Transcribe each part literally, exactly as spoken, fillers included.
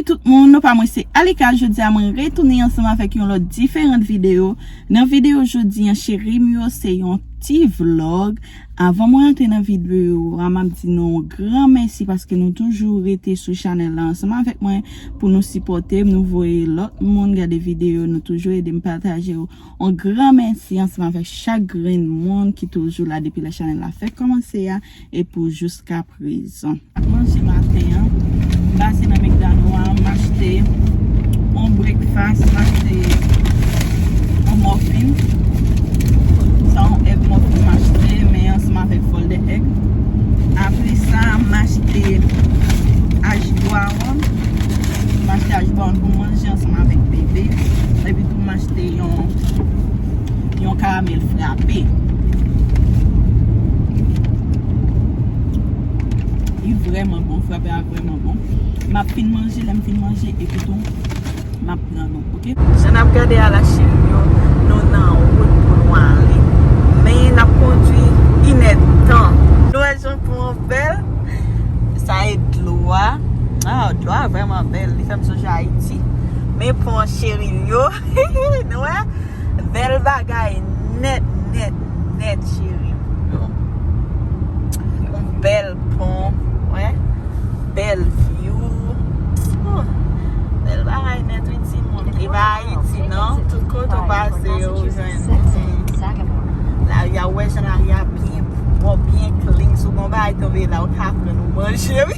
tout moun, non pa mwen se Alika. Jodi a mwen retounen ansanm avèk yon lòt diferan videyo. Nan videyo jodi an, cheri m yo, se yon ti vlog. Avan mwen antre nan videyo a, m ap di nou yon gran mèsi paske nou toujou rete sou chanèl la ansanm avèk mwen pou nou sipòte m, nou voye lòt moun gade videyo, nou toujou ede m pataje yo. Yon gran mèsi ansanm avèk chak grenn moun ki toujou la depi lè chanèl la fèk kòmanse a e pou jiska prezan. Manje maten an, m pase nan McDonald's an, m achte yon breakfast, m achte yon muffin. Sa yon egg muffin m achte, men ansanm avèk folded egg. Apre sa, m achte aji bwawon. M achte aji bwawon pou m manje ansanm avèk bebe. Epi tou m achte yon, yon karamèl frape. Li vrèman bon, frape a vrèman bon. M ap fin manje, lè m fin manje, epi tou, m ap pran nou, oke? Jan n ap gade a la, cheri m yo, nou nan wout pou nou ale. Men n ap kondwi inèdtan. Nou wè jan pon an bèl? Sa e dlo a. Ah, dlo a vrèman bèl. Li fè m sonje Ayiti. Men pon an, cheri m yo. Nou wè? Bèl bagay nèt, nèt, nèt, cheri m yo. Yon bèl pon, wè. Bèl view. Oh, bèl bagay nèt, wi, timoun. E pa Ayiti, non. Tout kote w pase, yo jwenn. Lari a, ou wè jan lari a byen pwòp, byen clean. Si w gen yon bagay tonbe la, ou ka pran, ou manje, wi.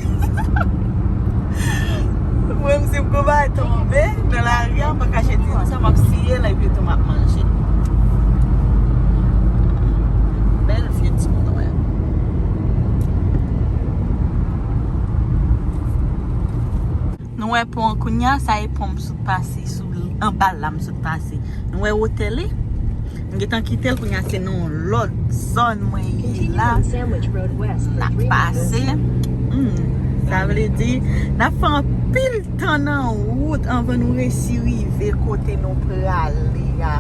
Mwen, si m gon bagay tonbe nan lari a, m pa kache di nou sa, m ap siye l epi tou m ap manje. Bèl vye timoun, wè. Nou wè pon an kounye a, sa e pon m sot pase sou, anba l la m sot pase. Nou wè wotè li? M gentan kite l, kounye a se nan yon lòt zòn mwen ye la. N ap pase. Hmm, sa vle di, n ap fè anpil tan nan wout anvan nou resi rive kote nou prale a.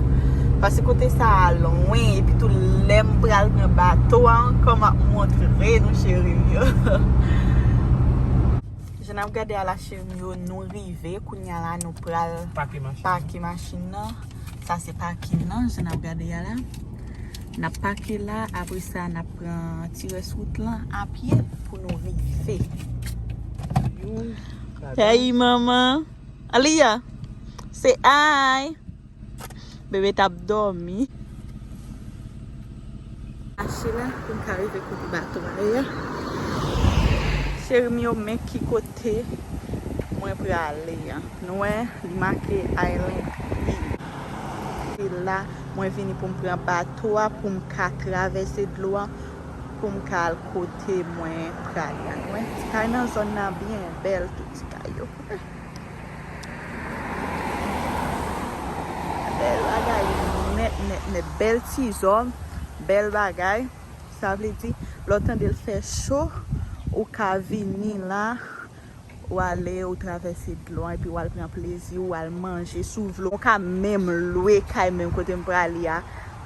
Paske kote sa a lwen, epi tou lè m pral pran bato a ankò, m ap montre nou, cheri m yo. Jan n ap gade a la, cheri m yo, nou rive. Kounye a la, nou pral pake machin nan. Sa se pakin nan, jan n ap gade a la. N ap pake la, apre sa, n ap pran ti rès wout lan a pye pou nou rive. Hey, manman. Aliya, say hi. Bebe t ap dòmi. Mache la pou m ka rive kote bato a ye a. Cheri m yo, men ki kote mwen prale a. Nou wè, li make Island View. Se la, mwen vini pou m pran bato a, pou m ka travèse dlo a, pou m ka al kote mwen prale a. Nou wè, ti kay nan zòn nan byen bèl, tout ti kay yo. Bèl bagay, nèt, nèt, nèt. Bèl ti zòn, bèl bagay. Sa vle di, lè w tande l fè cho, ou ka vini la, ou ale, ou travèse dlo an, epi w al pran plezi, ou al manje, si w vle. Ou ka menm lwe kay menm kote m prale a,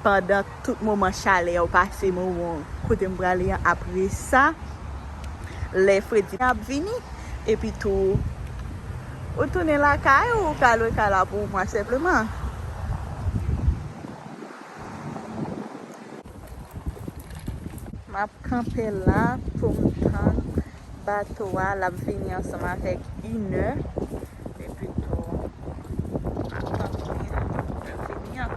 pandan tout moman chalè a, ou pase moman kote m prale a. Apre sa, lè fredi ap vini, epi tou, ou tounen lakay ou, ou ka lwe kay la pou yon mwa senpleman. M ap kanpe la pou m tann bato a, l ap vini ansanm avèk inè, epi tou, m ap tann pou l vini an.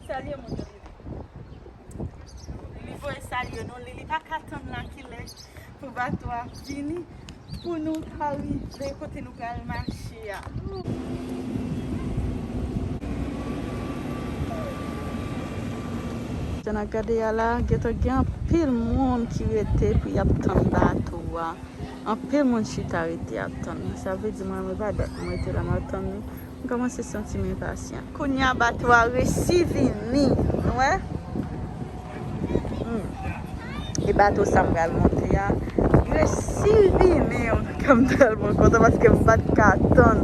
Salye moun yo, Lili. Lili voye salye nou. Lili pa ka tann la kilè pou bato a vini, pou nou ka rive kote nou pral mache a. Jan n ap gade a la, gentan gen anpil moun ki rete pou y ap tann bato a. Anpil moun chita rete ap tann. Sa vle di mwen, mwen pa dat mwen rete la, m ap tann li. M kòmanse santi m enpasyan. Kounye a, bato a resi vini. Nou wè? Hmm. E bato sa m pral monte a, li Si vini, m tèlman kontan paske m pa t ka tann.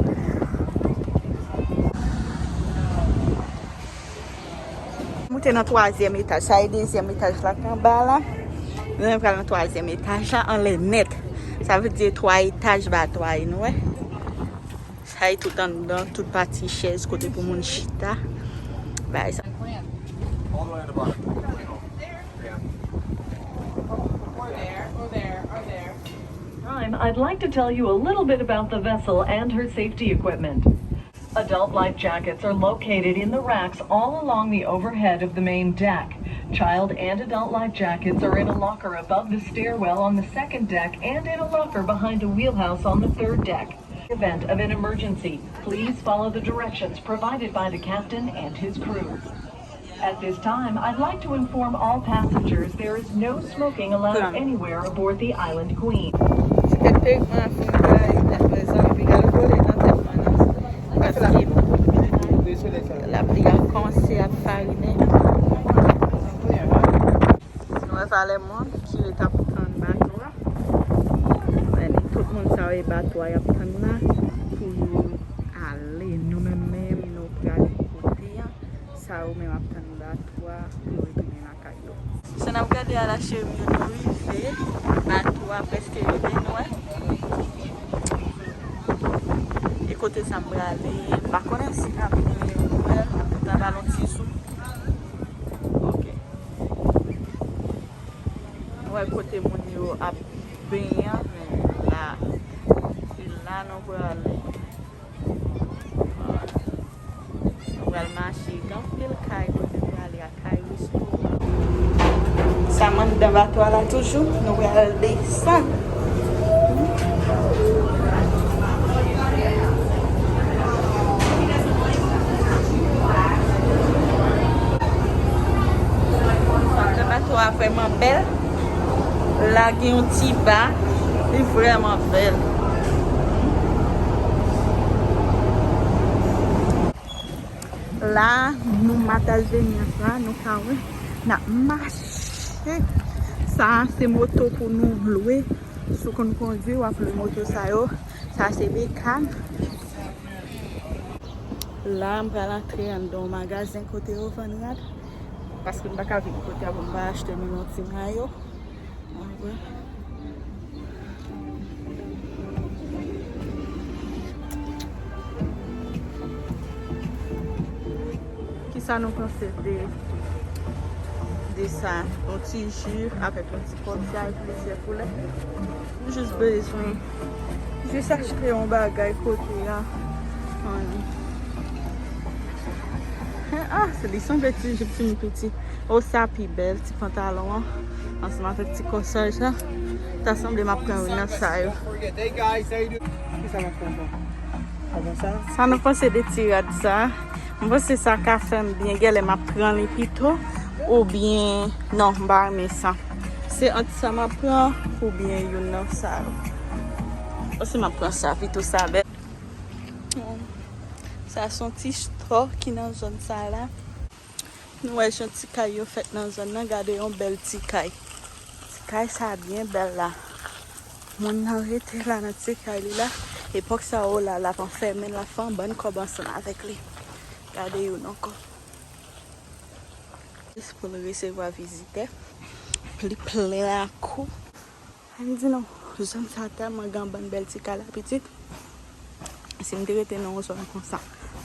Moute nan twazyèm etaj. Sa e dezyèm etaj la k anba la. Nou pral nan twazyèm etaj la anlè nèt. Sa vle di twa etaj bato a ye, nou wè. Sa e tout anndan, tout pati chèz kote pou moun chita. Bagay sa. Time, I'd like to tell you a little bit about the vessel and her safety equipment. Adult life jackets are located in the racks all along the overhead of the main deck. Child and adult life jackets are in a locker above the stairwell on the second deck and in a locker behind the wheelhouse on the third deck. Event of an emergency, please follow the directions provided by the captain and his crew. At this time, I'd like to inform all passengers there is no smoking allowed anywhere aboard the Island Queen. Ti tèt pegman ap fin gaye, tèt mwen zanmi, gade kole nan tèt mwen nan. Paske lapli a kòmanse ap farinen. Si nou wè valè moun ki ret ap tann bato a. Wè, tout moun sa yo e bato a y ap tann la pou yo ale. Nou menm menm, nou prale kote a. Sa yo menm ap tann bato a pou yo retounen lakay yo. Sa n ap gade a la, cheri m yo, nou rive. Bato a prèske rive, nou wè. E kote sa m prale, m pa konnen si n ap gen nouvèl, m ta ba l yon ti zoom. Ok. Nou wè kote moun yo ap benyen an, men la, se la nou prale. Nou pral mache, gen anpil kay kote nou prale a, kay resto. Sa m anndan bato a la toujou, nou pral desann. Sa bato a vrèman bèl. La gen yon ti ba, li vrèman bèl. La, nou mataj veni an sa, nou ka wè, n ap mache. Sa a se moto pou nou lwe. Si w konn kondwi, w ap lwe moto sa yo. Sa se Bekan. La, m pral antre anndan yon magazen kote yo vann rad. Paske m pa ka vin kote a pou m pa achte nou yon ti mayo. Kisa nou panse de, de sa? Yon ti ji avèk yon ti pòdya e plizyè koulè. M jis bezwen jis achte yon bagay kote a. Ann. Ah, se li sanble ti jip ti moun piti. O, sa pi bèl, ti pantalon an, ansanm avèk ti kòsaj la. Ta sanble m ap pran youn nan sa yo. Kisa m ap pran sa? Sa bon sa? Sa nou panse de ti rad sa? M panse sa ka fè m byen, genlè m ap pran li pito, oubyen, non, m pa renmen sa. Se ant sa m ap pran, oubyen youn nan sa yo. M panse m ap pran sa pito, sa bèl. Sa se yon ti store ki nan zòn sa la. Nou wè jan ti kay yo fèt nan zòn nan, gade yon bèl ti kay. Ti kay sa byen bèl la. Moun nan rete la nan ti kay li la. Epòk sa yo la, l ap anfèmen, l ap fè yon bann kòb ansanm avèk li. Gade youn ankò. Jis pou l resevwa vizitè. Li plen lakou. Ann di nou, zòn sa tèlman gen bann bèl ti kay la pitit. Si m te rete nan yon zòn konsa,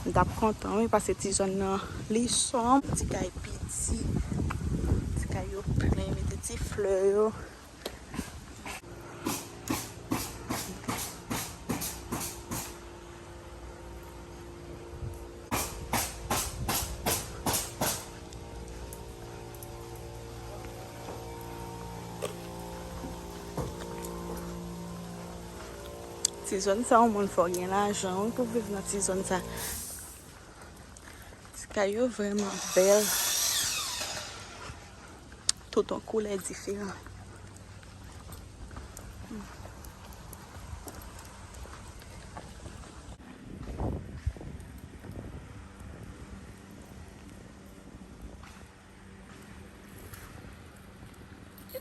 m t ap kontan wi, paske ti zòn nan li sonm, ti kay piti, ti kay yo plen, mete ti flè yo. Ti zòn sa, yon moun fò gen lajan wi pou viv nan ti zòn sa. Ti kay yo vrèman bèl. Tout yon koulè diferan.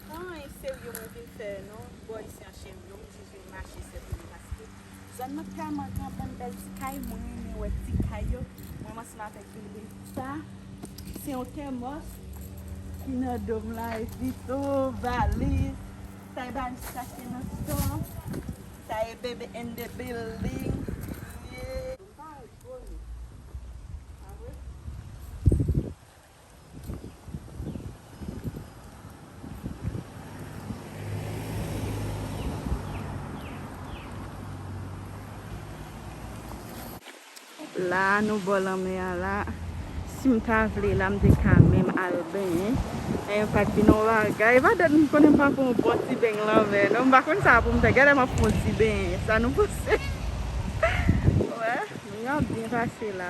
Pa anyen serye mwen vin fè non. Bò isi an cheri, yo m di vin mache sèt mil paske zòn nan tèlman gran, bann bèl ti kay, mwen renmen wè ti kay yo. Mwen ansanm avèk bebe. Sa, se yon tèmòs ki nan do m la, epi tou valiz. Sa e valiz sa ki nan do. Sa e baby in the building. Yeah. La, nou bò lanmè a la. Si m ta vle la, m te ka menm al benyen. Men yo pa t vin yon bagay. E pa dat m konnen m pa fè yon bon ti beny lanmè. Non, m pa konn sa pou m fè. Gade m ap fè yon ti benyen. Sa nou panse? Wè, nou ap byen pase la.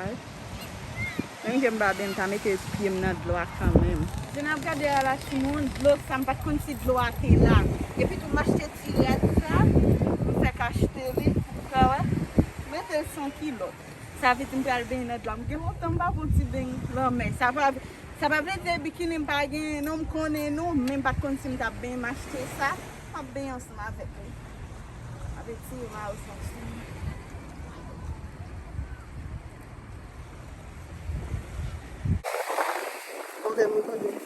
Menm ke m pa byen, m ta mete pye m nan dlo a kanmenm. Jan n ap gade a la, timoun, dlo sa, m pa t konn si dlo a te la. Epi tou, m achte ti rad sa, m fèk achte li, ou ka wè. M mete l san kilòt. Sa vle di m pral benyen nan dlo a. M gen lontan m pa pran ti beny lanmè. Sa pa, sa pa vle di bikini m pa genyen, non, m konnen nou, men m pa t konn si m t ap benyen, m achte sa, m ap benyen ansanm avèk li. M ap etire mayo sa sou mwen. Bon, ben, mwen konnen.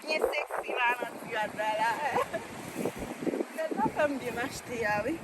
Byen seksi la nan ti rad la la. Rad la fè m byen m achte a, wi.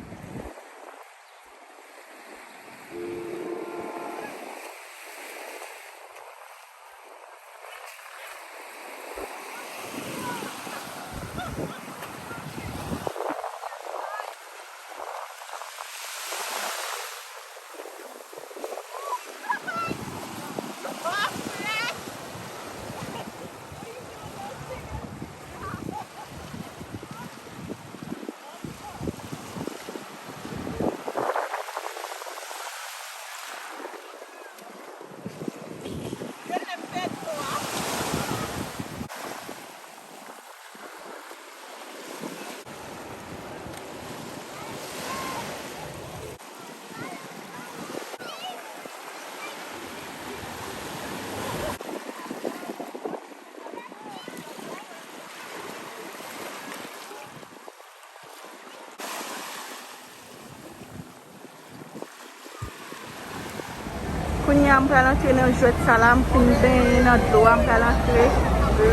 Kounye a, m pral antre nan jwèt sa la, m fin benyen nan dlo a, m pral antre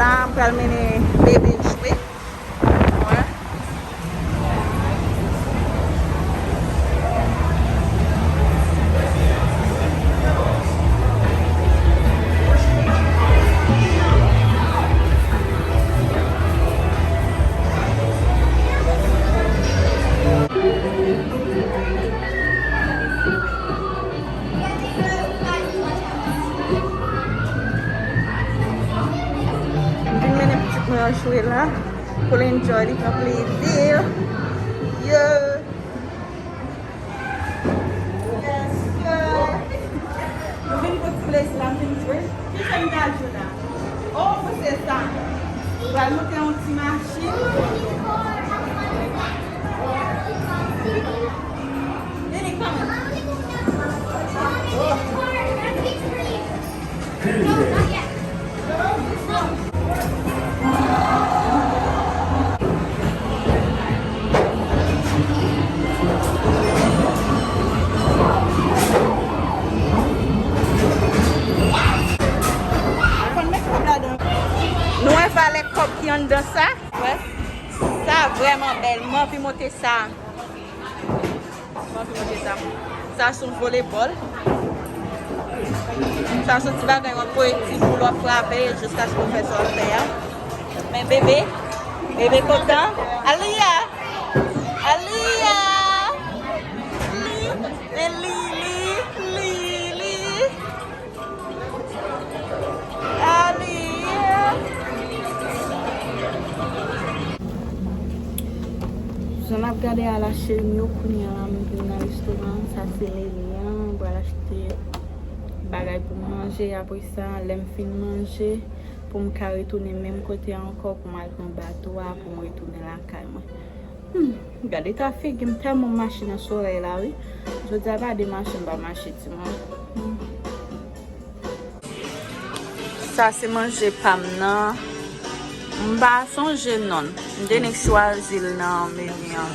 la, m pral mennen bebe jwe. Wè. M vin mennen pitit mwen an jwe la pou l enjoy, li pran plezi l. Yeah. Yes, girl. Nou vin pou ti plezi la, m vin jwe. Ki jwe m ta jwe la? Oh, mwen se sa. Pral monte yon ti machin. Lili, come on. Nou wè valè kòb ki anndan sa? Wè. Sa vrèman bèl. Mwen anvi monte sa. Mwen anvi monte sa. Sa se yon volebòl. Sa se yon ti bagay w ap voye ti boul w ap frape jiskaske w fè sa w ap fè a. Men bebe, bebe kontan. Aliya! Aliya! Li, men Lili, Lili! Jan n ap gade a la cheri m yo, kounye a la m vin nan restoran an. Sa se Leli an, m pral achte bagay pou m manje. Apre sa, lè m fin manje, pou m ka retounen menm kote a ankò, pou m al pran bato a, pou m retounen lakay mwen. Hmm, gade eta figi m, tèlman m mache nan solèy la, wi. Jodi a pa de mache m pa mache, timoun. Hmm. Sa se manje pa m nan. M pa sonje non. M te nik chwazi l nan meni an.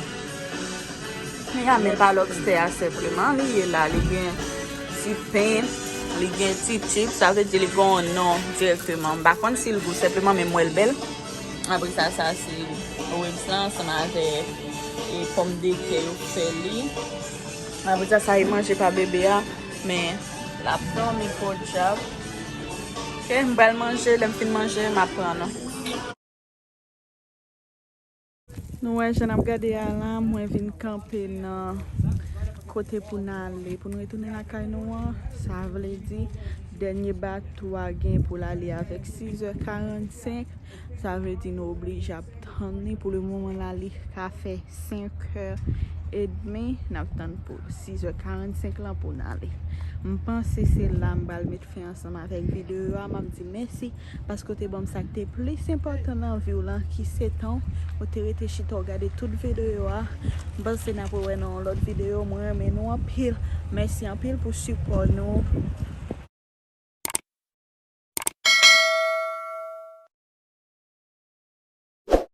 Men a, men pa lobstè a senpleman. Li ye la. Li gen ti pen, li gen ti chip. Sa vle di li gen yon non dirèkteman. M pa konn si l gou senpleman, men m wè l bèl. Apre sa, sa se ribs lan ansanm avèk e pòmdetè yo fè li. Apre sa, sa e manje pa bebe a. Men l ap dòmi podyab. Ok, m pral manje. Lè m fin manje, m ap pran nou. Nou wè jan n ap gade a la, mwen vin kanpe nan kote pou n ale, pou n retounen lakay nou an. Sa vle di, dènye bato a gen pou l ale avèk sizè karannsenk. Sa vle di nou oblije ap tann li. Pou le moman la, li ka fè senk è edmi. N ap tann pou sizè karannsenk lan pou n ale. M panse se la m pral met fen ansanm avèk videyo a. M ap di mèsi paske w te ban m sa k te plis enpòtan nan vi w lan, ki se tan w. Ou te rete chita w gade tout videyo a. M panse n ap rewè nan yon lòt videyo. Mwen renmen nou anpil. Mèsi anpil pou sipò nou.